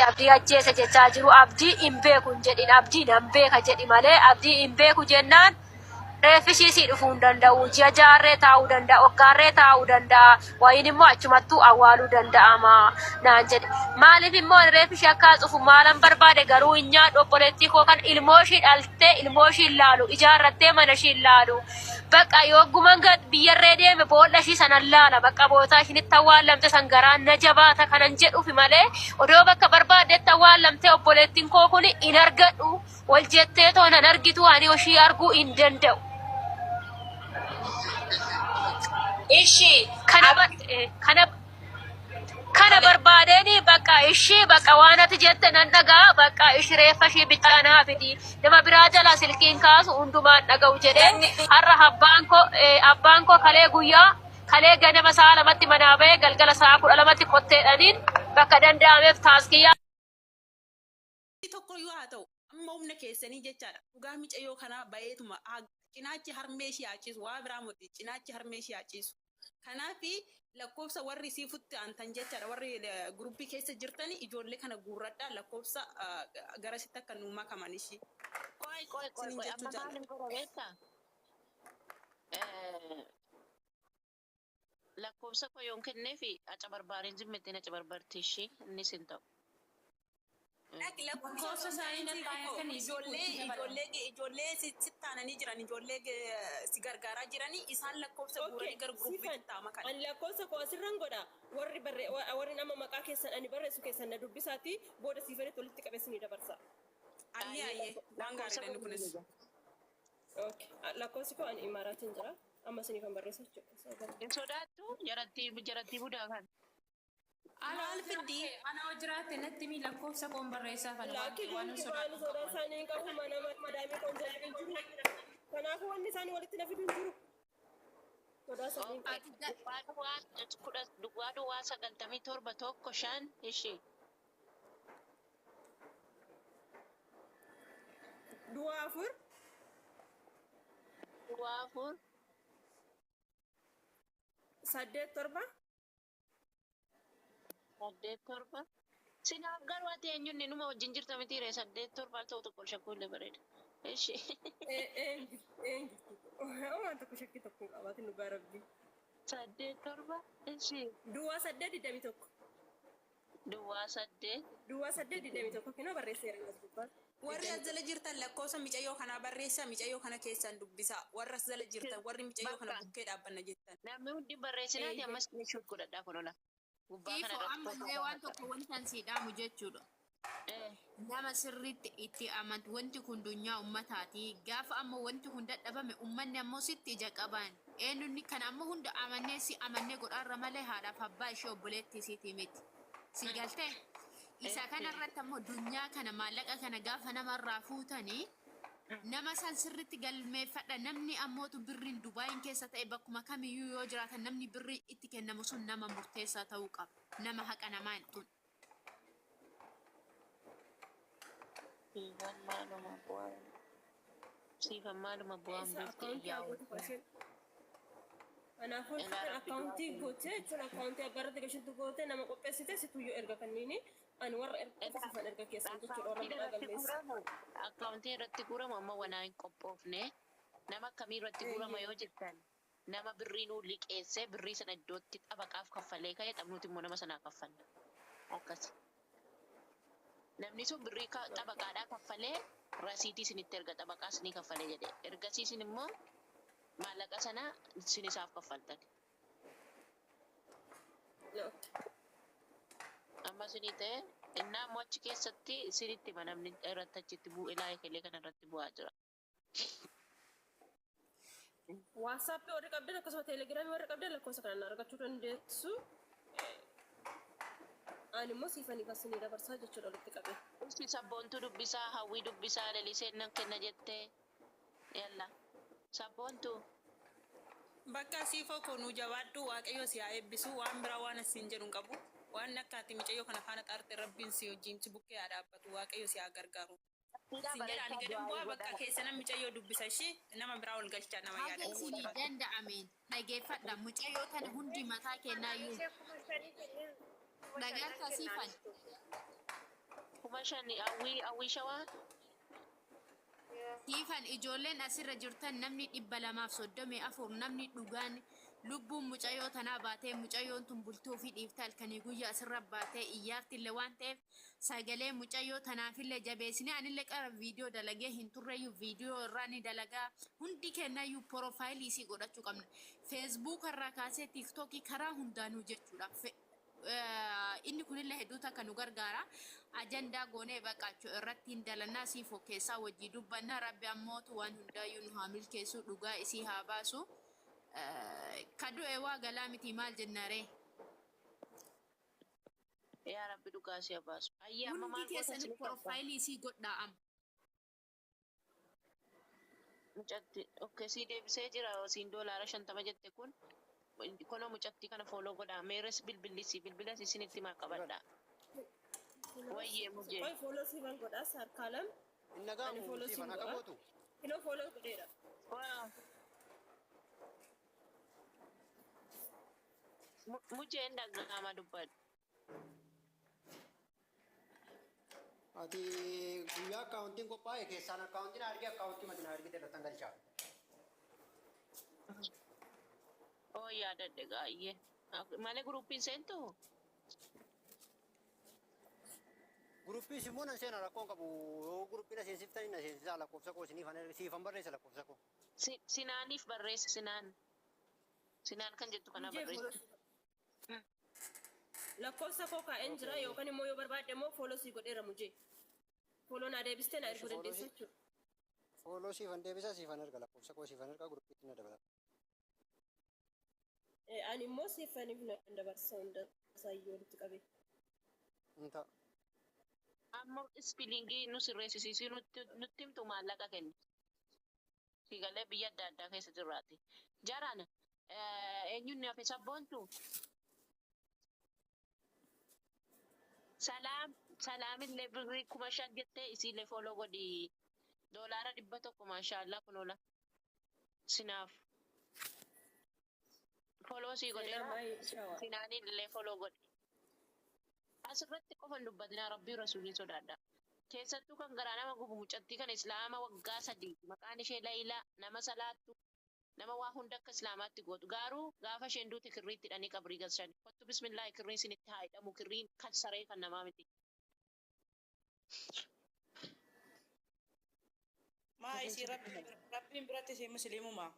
Abdii ajjeese jechaa jiru. Abdii hin beeku hin jedhin, Abdii nan beeka jedhi malee. Abdii hin beeku jennaan reeffi ishii sii dhufuu hin danda'u. Ji'a ja'arree taa'uu danda'a, waggaarree taa'uu danda'a, wayiin immoo achumattuu awwaaluu danda'ama naan jedhe. Maaliif immoo ani reeffi ishii akka cufu maalan barbaade? Garuu hin nyaadhu. Obboleettii koo kan ilmoo ishii dhaltee ilmoo ishii hin laalu, ijaarrattee mana ishii hin laalu. Bakka yogguman gad biyyarree deeme boolla ishii sanan laala, bakka bootaa ishiin itti awwaallamte san garaan na jabaata kanan jedhufi malee, odoo bakka barbaaddetti awwaallamte obboleettiin koo kun hin argadhu wal jettee too nan argitu, ani ishii arguu hin danda'u. Ishi. Kana kana kana barbaadeeni bakka ishii bakka waan ati jette nan dhagaa, bakka ishi reeffa ishii bichaa naa fidi, nama biraa jalaa silkiin kaasu hundumaan dhaga'u jedhee. Har'a abbaan koo kalee guyyaa kalee ganama sa'a 2tti manaa ba'ee galgala sa'a 12tti kotteedhaniin bakka danda'ameef taaskiyyaa Tokko iyyuu haa ta'u, amma humna keessanii jechaadha. Dhugaa micayyoo kanaa bayeetuma cinaachi harmee ishii haa ciisu, waa biraa moti, cinaachi harmee ishii haa ciisu. Kanaaf lakkoofsa warri siifutti aantan jechaadha, warri groupii keessa jirtani ijoollee kana guurradhaa, lakkoofsa garasitti akka nuu makaman ishii. Qoy, qoy, qoy, Isiniin qoy. jechuu Amma jaalladha. maalin godha beektaa? Lakkoofsa koo yoon kenneefi acabarbaariin zimmettiin acabarbarti ishii, innis hin ta'u. Lakki, lakkoofsa Lakkoofsa isaanii siifoo natti kennii ijoollee sitti dabala. ijoollee sitti taananii jiran, ijoollee si gargaaraa jiranii, isaan lakkoofsa guuranii gara Sifan groupiitti taa'ama kana. Ani lakkoofsa koo asirran godha. Warri nama maqaa keessan ani barreessu keessan na dubbisaati, booda Siifanitti walitti qabee isinii dabarsa. Ayyee, ayyee, waan Lakkoofsa gaariidha inni kunis. Okay. Lakkoofsi koo ani Imaaraatiin jira. Amma isiniifan barreessa jechuudha. Hin sodaattu jarattii jarattii budaa kan. Ana Maal fiddi? Ana hoo jiraatte natti himi, lakkoofsa koon barreessaa kana waan Laakki, waan gonkumaa sodaadhu ani sodaa qabu. isaanii hin qabu. Mana madaamii koon jala hin jiru. Kanaafuu wanni isaanii walitti na fidu hin jiru. Sodaa isaanii hin qabu. Duwwaa duwwaa 10 duwwaa duwwaa 97 1 5 ishii. Duwwaa 4. Duwwaa 4. 8 7. 8 7. Sinaaf garuu ati eenyunni numa wajjin jirta mitiire? 8 7 al ta'u tokko ol shakkuu illee bareeda. Ishi. Een jirtu. Waan tokko shakkii tokko hin qabaatin, dhugaa rabbii. 8 7 ishi. Duwwaa 8 21. Duwwaa 8. Duwwaa 8 21, kinoo barreesseera as gubbaa. Warri as jala jirtan lakkoofsa micayyoo kanaa barreessaa, micayyoo kana keessaan dubbisaa. Warra as jala jirtan, warri micayyoo kana Bakka. Bukkee dhaabbanna jettan. Namni hundi barreessinaati ammas screenshot godhadhaa kun ola. Gubbaa kana Siifoo, irratti ammallee waan tokko wantan sii dhaamu jechuudha. Nama sirriitti itti amantu, wanti kun dunyaa ummataati. Gaafa ammoo wanti kun dadhabame, ummanni ammoo sitti ija qaban. Eenyunni kana ammoo hunda amannee si amannee godhaarra malee haadhaaf abbaa ishee obboleettii isiitii miti. Si galtee? Isa kana irratti ammoo dunyaa kana, maallaqa kana gaafa namarraa fuutanii nama san sirritti galmeeffadha. Namni ammootu birriin Dubaayin keessa ta'e bakkuma kamiyyuu yoo jiraatan, namni birrii itti kennamu sun nama murteessaa ta'uu qaba. Nama haqa namaa hin tuqne. Siifan maaluma bu'aan siifan maaluma bu'aan Isa buufte akkaawuntii iyyaa haa gootu isheen. Kanaafuu Ilaa isheen Rabbi akkaawuntii gootee jechuun akkaawuntii abbaa irratti gashitu gootee nama qopheessite situyyuu erga kanniini ani warra erga siifan erga keessan jechuudha, warra Akkaawuntiin maqaa irratti galmeessa. guuramu, akkaawuntiin irratti guuramu amma wanaa hin qophoofne. Nama akkamii irratti guurama yoo jettan, nama birrii nuu liqeessee birrii sana iddootti xabaqaaf kaffalee ka'e, nuti immoo nama sanaa kaffalla. Akkas. Namni sun birrii xabaqaadhaa kaffalee rasiitii isinitti erga, xabaqaa isinii kaffalee jedhe. Ergasii isin immoo maallaqa sana isin isaaf kaffaltan. Amma isinii ta'e innaa immoo achi keessatti isinitti hima, namni irratti achitti bu'e laayikilee kana irratti bu'aa jira. WhatsAppii warri qabdan, akkasuma Telegramii warri qabdan lakkoofsa kanaan argachuu dandeessu. Ani immoo siifanii isinii dabarsaa jechuudha walitti qabee. Ibsi Sabboontuu dubbisaa, Hawwii dubbisaa, Leliseen nan kenna jettee. Yalla. Sabboontuu. Bakka siifoo koo nuu jabaadhu, Waaqayyo si haa eebbisu. Waan biraa waan asiin jedhu hin qabu. Waan akka ati micayyoo kana faana xaarte, Rabbiin si wajjin si bukkee haa dhaabbatu, Waaqayyo si haa gargaaru. Fiidhaa Sin jedha ani bareechaa gadin du'aayii bu'aa bakka godhaa. keessa nan micayyoo dubbisa ishii nama biraa ol galchaa nama Haga yaada. isinii danda'ameen dhageeffadha. Mucayyoo tana hundi mataa kennaayyuu. Lalisee 5,000 kenneen, 5,000 Dhageessa nan Siifan. kennaanis. 5,000 hawwii hawwii shawaa. Siifan ijoolleen asirra jirtan namni 234 namni dhugaan lubbuun mucayyoo tanaa baatee mucayyoon tun bultuu fi dhiifta halkanii guyyaa asirra baatee iyyaartillee waan ta'eef sagalee mucayyoo tanaafillee jabeessine anillee qara viidiyoo dalagee hin turreyyuu viidiyoo irraa ni dalagaa hundi kennayyuu porofaayilii isii godhachuu qabna. Feesbuuk irraa kaasee tiiktookii karaa hundaanuu jechuudha. Inni kunillee hedduu takka nu gargaara. Ajandaa goonee baqachuu irratti hin dalannaa siifoo keessaa wajjii dubbannaa rabbi ammootu waan hundaayyuu nu haa milkeessu dhugaa isii haa baasu. Ka du'e waa galaa miti maal jennaree? Yaa Rabbi dhugaa si haa baasu. Ayyee amma Hundi maal goota keessanii isin qabda? porofaayilii isii godhaa amma. Mucatti okay sii deebisee jira siin $50 jette kun kono mucattii kana follow godhaa meeres bilbilisi bilbilas isinitti himaa qabadha. Wayyee mujee. Qoy follow siifan godhaa saarkaalam. Hin Ani dhaga'amu follow siifan siin akka godha. gootu. Kinoo follow godheera. Mujeen dhaga'ama dubbadhu. Ati guyyaa akkaawuntiin qophaa'e keessaan akkaawuntiin argee akkaawuntii matina argite irratti galchaa. Oo yaadadhe gaayyee. Malee guruppiin seentu? Guruppiis immoo nan seena rakkoon qabu yoo guruppiin aseensiftan hin aseensisaa lakkoofsa koo isiniif siifan barreessa lakkoofsa koo. Sinaaniif barreessa sinaan. Sinaan kan jettu kana Mujee barreessa. follow lakkoofsa koo kaa'een jira yookaan immoo yoo barbaadde immoo follow sii godheera mujee. Follow naa deebistee na erguu dandeessa jechuudha. Follow siifan deebisa siifan erga lakkoofsa koo siifan erga guruppiitti na dabala. Ani immoo siifaniif na dabarsa hunda isaayyuu walitti qabee. Hin ta'a. Amma spellingii nu sirreessisiisii nutti himtu maallaqa kenni. Siigalee biyya adda addaa keessa jirraati. Jaraan eenyuun hafe sabboontu? Salaam salaamillee birrii 5,000 jettee isiillee follow godhi. $100 maashaallah kun oola. Sinaaf. Follow sii godheera. Seenaa shawaa. Sinaanillee follow godhi. Asirratti qofa hin dubbatinaa rabbii rasuulii sodaadha. Keessattuu kan garaa nama gubu mucattii kana islaama waggaa 3 maqaan ishee Laayilaa nama salaattu nama waa hunda akka islaamaatti gootu garuu gaafa isheen duute kirriitti hidhanii qabrii galchan. Kottu bismillaahi kirriin isinitti haa hidhamu kirriin kan saree kan namaa miti. Maa isii rabbiin biratti isii musliimumaa.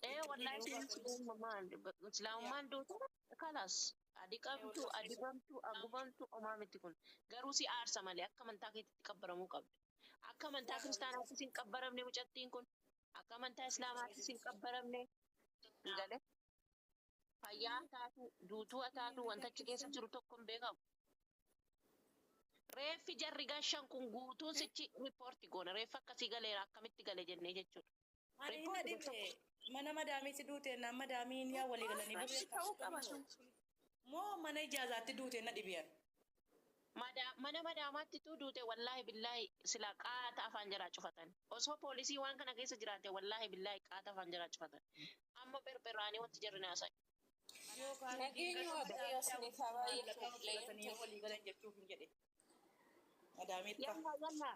Ee wallaahi isheen islaamummaan islaamummaan duutu kalaas adi qabdu adibamtu agubamtu homaa miti kun garuu si aarsa malee akka amantaa keetitti qabbaramuu qabda. Akka amantaa kiristaanaattis hin qabbaramne mucattiin kun akka amantaa islaamaattis hin qabbaramne galee fayyaa taatu duutuu taatu wanta achi keessa jiru tokko hin beekamu. Reeffi jarri gashan kun guutuun sichi riippoorti goona reeffa akkasii galeera akkamitti gale jennee jechuudha. Ani hin dhibne mana madaamiitti duute naan madaamiin yaa walii galanii Rabbi ta'uu qaba. Moo mana ijaazaatti duute na dhibiyan. Mana madaamaatti tu duute wallaahi billaahi sila qaata afaan jaraa cufatan. Osoo poolisii waan kana keessa jiraate wallaahi billaahi qaata afaan jaraa cufatan. Amma berberraanii wanti jarri naasan. Nageenyi Waaqayyoo isiniif haa baay'atu Fudhatanii walii galan jechuuf hin jedhe. Madaamiitti. Yalla yalla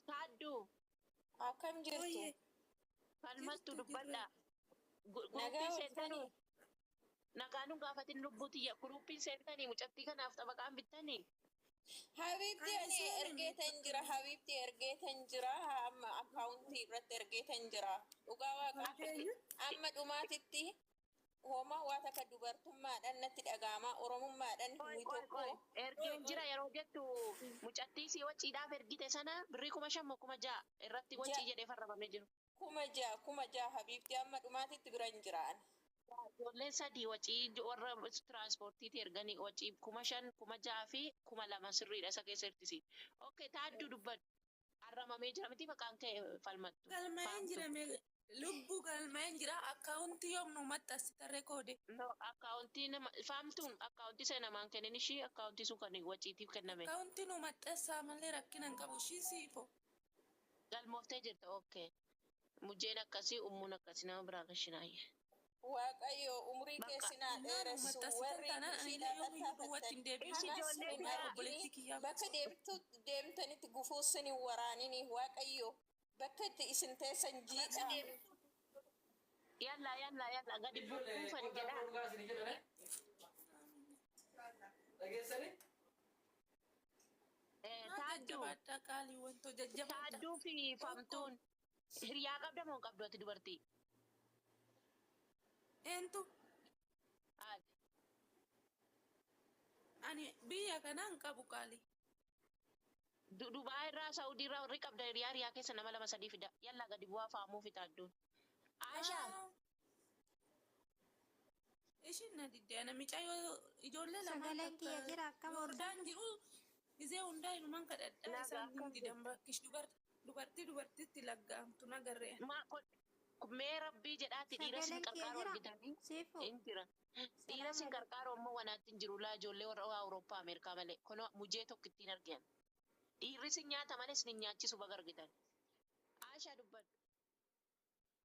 taadduu Akkam jirtu? falmattu dubbadha. Nagaa Guruppiin seentanii ooltanii? nagaa nu gaafatin lubbuu tiyya guruppiin seentanii mucattii kanaaf xabaqaan bittanii. Habiibti ani ergeetan jira. Habiibti ergeetan jira. Amma akkaawuntii irratti ergeetan jira. Dhugaa waaqa. Amma dhumaatitti homaa waa takka dubartummaadhaan natti dhaga'ama. Oromummaadhaan Qoy nuyi qoy tokko. qoy ergeen jira yeroo jettu mucattii si waciidhaaf ergite sana birrii 5,000 moo 6,000 irratti wacii jedhee farramamee jiru. 6,000 6,000 habiibti amma dhumaatitti bira hin jiraan. Ijoolleen sadii wacii warra tiraanspoortiiti erganii wacii 5,000 6,000 fi 2,000 sirriidha isa keessa hirtisi. Okay taadduu dubbadhu. Arramamee jira miti maqaan kee falmattu. Galmaa'een jira lubbuu galmaa'een jira akkaawuntii yoom nu maxxansita rekoode. No akkaawuntii nama faamtuun akkaawuntii sana namaan kennin ishii akkaawuntii sun kan waciitiif kenname. Akkaawuntii nu maxxansaa malee rakkina hin qabu ishii siifo. Galmooftee jirta okay. Mujjeen akkasii ummuun akkasii nama biraa gashinaayye. Waaqayyo umrii Bakka. keessinaa Innaan dheeressu maxxansitan warri taanaan anillee ishiidhaa yoomiyyuu duwwaatti tattaafattan hin deebi'u. Ishi hamaas ijoollee hin biraa. Obboleettii argini kiyyaa bakka deemtu deemtanitti gufuu sin hin waraanini Waaqayyo bakka itti isin teessan jiidhaa. Yalla yalla yalla gadi Ijoollee buufan kottaa jedhaa. foon dhugaa isinii jedhane. Dhageessanii? Maa Taadduu. jajjabaadhaa qaalii wantoo jajjabaadhaa. Taadduu fi famtuun hiriyaa qabda moo hin qabdu ati dubartii? Eentu Haati. ani biyya kanaa hin qabu qaalii. Dubaay irraa Saudii irraa warri qabda hiriyaa hiriyaa keessa nama lama sadii fida. Yalla gadi bu'aa faamuu fi taadduun. Aashaa. Ishiin na didde ana mucayyoo ijoollee lamaan Sagaleen kiyya takka jira akkam ooltan? Yordaan jiru gizee hundaa inuman kadhadhaa Nagaa isaan hin akkam didan bakkish dubartii dubartitti laggaamtu nagarree. Maa mee rabbii jedhaatti dhiira sin Sagaleen kiyya qarqaaru jira? argitanii Siifu. hin jira. Dhiira Salaam sin alaikum. qarqaaru ammoo wanaatti hin jiru laa ijoollee warra Awurooppaa Ameerikaa malee kunoo mujee tokko ittiin argan. Dhiirri sin nyaata malee sin hin nyaachisu baga argitan. Aashaa dubbadhu.